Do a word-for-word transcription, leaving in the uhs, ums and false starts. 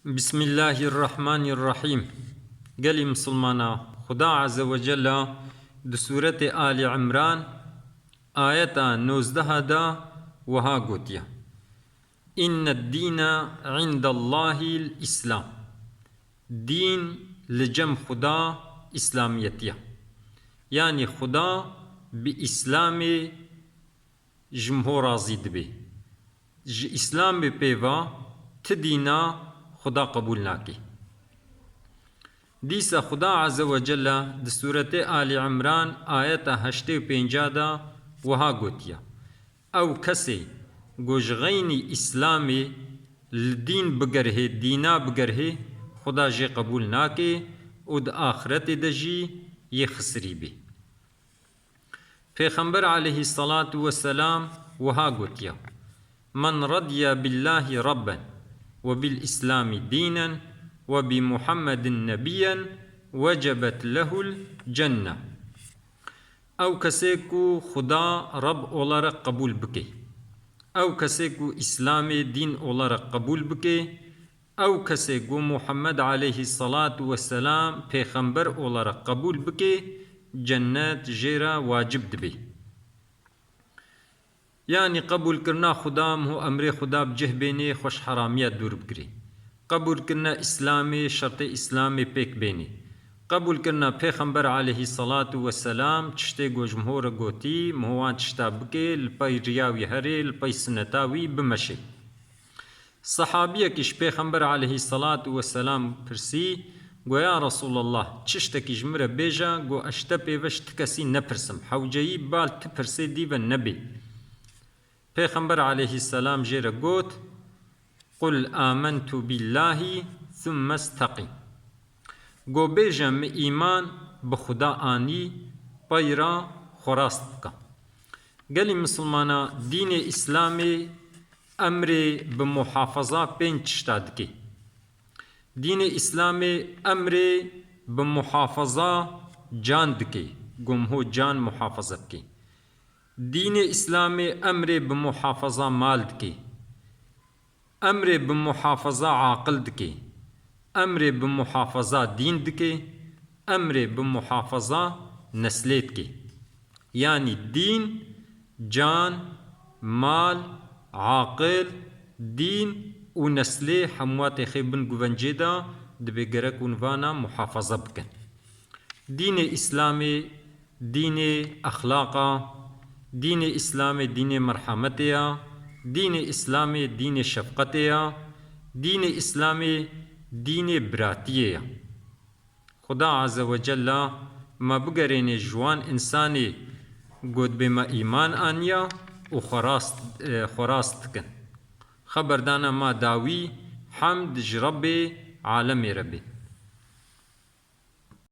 Bismillahirrahmanirrahîm. Gelî misilmana, Xuda Azze ve Cella di Sûretê Alî Imran ayeta nozdeha de wiha gotiye: "Inned dîne indallahîl Îslam." Dîn li cem Xuda Îslamiyetiye. Yanî Xuda bi Îslamê ji miho razî dibe. Ji Îslamê pê ve ti dîna Xuda qebûl nake. Dîsa Xuda Azze ve Celle di Sûretê Alî Imran ayeta heştê û pênca de wiha gotiye: "Ew kesê ku ji xeynî Îslamê li dîn bigerhê, dîna bigerhê, Xuda jê qebûl nake û di axretê de jî yê xisirî bê." Pêxember aleyhisselatu vesselam wiha gotiye: "Men radiye billahi rabben ve bil Îslami dînen ve bi Muhammedin nebiyyen vecebet lehul cenne." Ew kesê ku Xuda Reb olarak qebûl bike, ew kesê ku Îslamê dîn olarak qebûl bike, ew kesê ku Muhammed aleyhisselatu vesselam pêxember olarak qebûl bike, cennet jê re wacib dibe. Yanî qebûlkirina Xuda, miho emrê Xuda bi cih bênê, xwe ji heramiya dûr bigirê. Qebûlkirina Îslamê, şertê Îslamê pêk bênê. Qebûlkirina Pêxember aleyhisselatu vesselam, tiştê ku ji miho re gotî, miho wan tişta bike, li pey riya wî herê, li pey suneta wî bimeşê. Sehabiyekî ji Pêxember aleyhisselatu vesselam pirsî, got: "Ya Resulallah, tiştekî ji min re bêje, got ez ji te pê ve ji ti kesî nepirsim. Hewceyî bal ti pirsê dî ve nebê." Pêxember aleyhisselam jê re got: "Qul amentu billahi thumme steqîm." Got: "Bêje min îman bi Xuda anî, pey re xwe rast bike." Gelî misilmana, dînê Îslamê emrê bi muhafaza pênc tişta dike. Dînê Îslamê emrê bi muhafaza can dike, ku miho can muhafaza bike. Dînê Îslamê emrê bi muhafaza mal dike. Emrê bi muhafaza aqil dike. Emrê bi muhafaza dîn dike. Emrê bi muhafaza neslê dike. Yanî dîn, can, mal, aqil, dîn û neslê hemû têxê bin guvencê de, dibê gerek hûn vana muhafaza bikin. Dînê Îslamê dînê exlaqa, dînê Îslamê dînê merhametê ya, dînê Îslamê dînê şefqetê ya, dînê Îslamê dînê biratiyê ya. Xuda Azze ve Cella me bigerêne ji wan însanê ku dibê me îman aniya û xwe rast, e, xwe rast dikin. Xeberdana me dawî, hemd ji Rebbê alemê re bê.